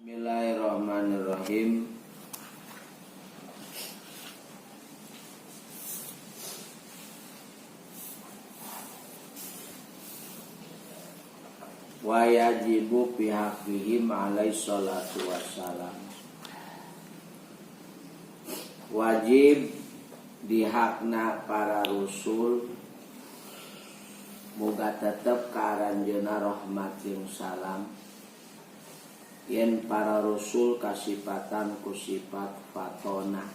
Bismillahirrahmanirrahim. Wa yajibu bihaqihim alaihi salatu wassalam. Wajib dihakna para rusul muga tetep ka aranjeunna rahmat jeung salam yen para rusul kasipatan ku sifat fatona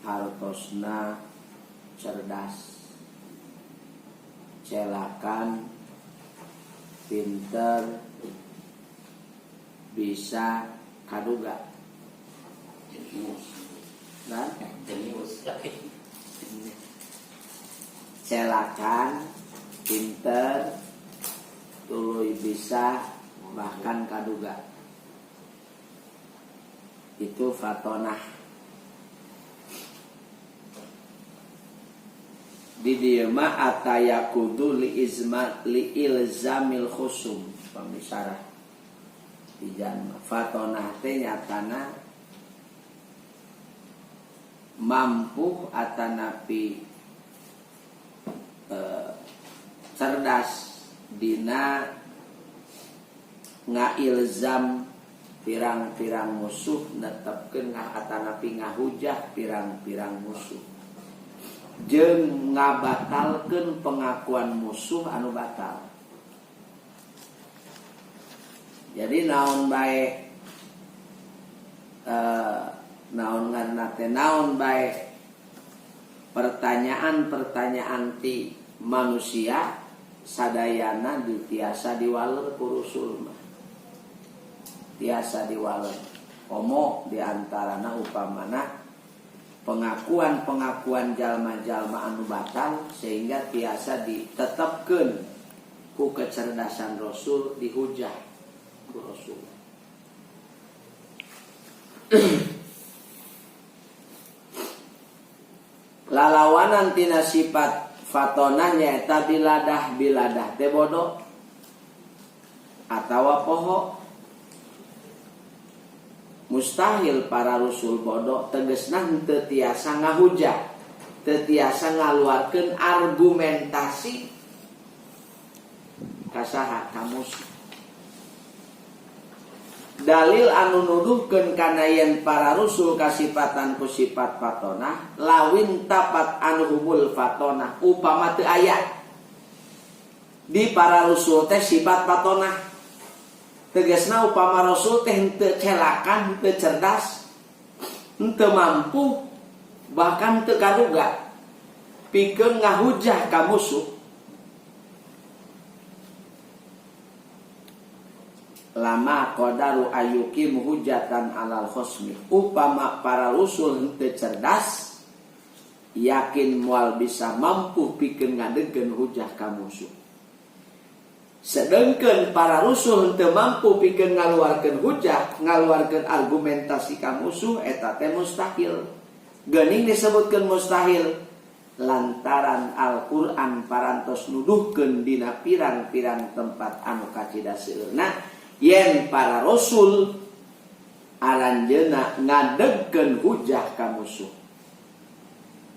hartosna cerdas celakan pinter bisa kaduga. Jenius. Nah, Jenius. Celakan pinter tuluy bisa bahkan kaduga, itu fatonah. Di dieu mah atayakudu li izma li ilzamil khusum pamisarah di janma fatonah teh nyatana mampu atanapi cerdas dina ngailzam pirang-pirang musuh, netepkeun atanapi ngahujah pirang-pirang musuh jeung ngabatalkeun pengakuan musuh anu batal. Jadi naon bae, naon ngaranna teh, naon bae pertanyaan-pertanyaan ti manusia sadayana ditiasa diwaler ku rusul mah. Tiasa diwaler. Komo diantarana upamana pengakuan-pengakuan jalma-jalma anu batal sehingga tiasa ditetepkeun ku kecerdasan Rasul, dihujah ku Rasul. Lalawanan tina sifat fatonah nyaeta biladah, biladah teh bodoh atawa poho. Mustahil para rusul bodoh, tegesna henteu tiasa ngahujah, teu tiasa ngaluarkeun argumentasi ka saha, ka musuh. Dalil anu nuduhkeun kana yen para rusul kasipatan ku sifat fatonah, lawin tapat anhumul fatonah, upama teu aya di para rusul teh sifat fatonah. Tegasna upama rasul teh henteu celakan, henteu cerdas, henteu mampu, bahkan henteu kaduga pikeun ngahujah ka musuh. Lama qadaru ayyukim hujatan alal khosmi. Upama para rusul henteu cerdas, yakin moal bisa mampu pikeun ngadegkeun hujah ka musuh. Sedengkeun para rusul henteu mampu pikeun ngaluarkeun hujah, ngaluarkeun argumentasi ka musuh, eta teh mustahil. Geuning disebutkeun mustahil lantaran Al-Qur'an parantos nuduhkeun dina pirang-pirang tempat anu kacida seueurna yen para rasul aranjeuna ngadegkeun hujah ka musuh.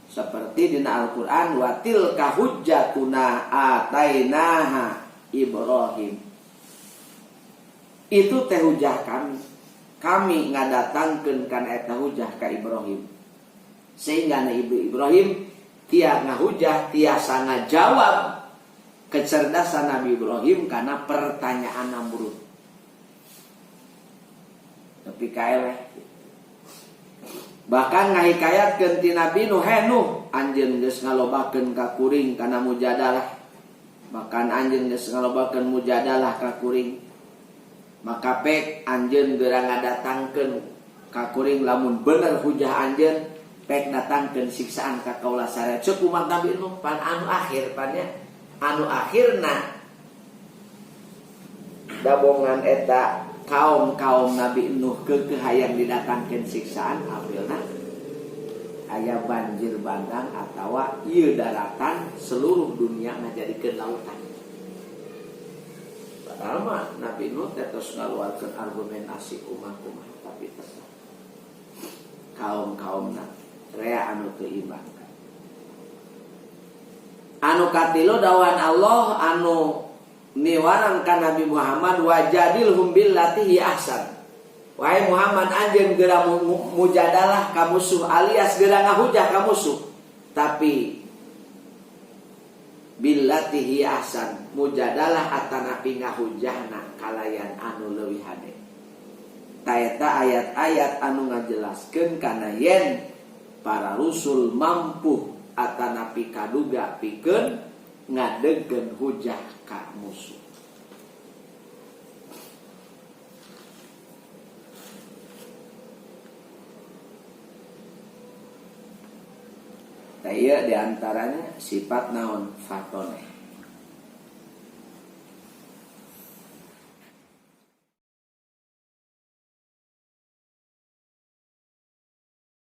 Seperti dina Al-Qur'an, wa tilka hujjatuna atainaha Ibrahim. Itu teh hujah kami. Kami ngadatangkeun kana eta hujah ka Ibrahim. Sehingga Nabi Ibrahim tia ngahujah, tiasa ngajawab kecerdasan Nabi Ibrahim karena pertanyaan Namrud. Tapi kaeleh. Bahkan ngahikayatkeun ti Nabi Nuh, he Nuh, anjeun geus ngalobakeun ka kuring kana mujadalah. Bahkan anjeun geus ngalobakeun mujadalah ka kuring. Maka pek anjeun geura ngadatangkeun ka kuring lamun bener hujah anjeun, pek datangkeun siksaan ka kaula sareng. Ceuk umat Nabi Nuh pan anu akhir pan nya. Anu akhirna dabongan eta kaum-kaum Nabi Nuh keukeuh hayang didatangkeun siksaan, akhirna aya banjir bandang atawa ieu daratan seluruh dunia ngajadikeun lautan. Padahal mah Nabi Nuh teh tos ngaluarkeun argumentasi kumaha-kumaha tapi tetep kaum-kaumna rea anu teu iman. Anu katilu dawan Allah anu niwarang ka Nabi Muhammad wajadilhum billati hi ahsan. Wahai Muhammad anjeun geura mujadalah ka musuh alias geura ngahujah ka musuh tapi billati hi ahsan mujadalah atanapi ngahujahna kalayan anu leuwih hade. Taeta ayat-ayat anu ngajelaskeun kana yen para rusul mampu atanapi kaduga pikeun ngadegkeun hujah ka musuh. Tah ieu diantaranya sifat naon fatoneh.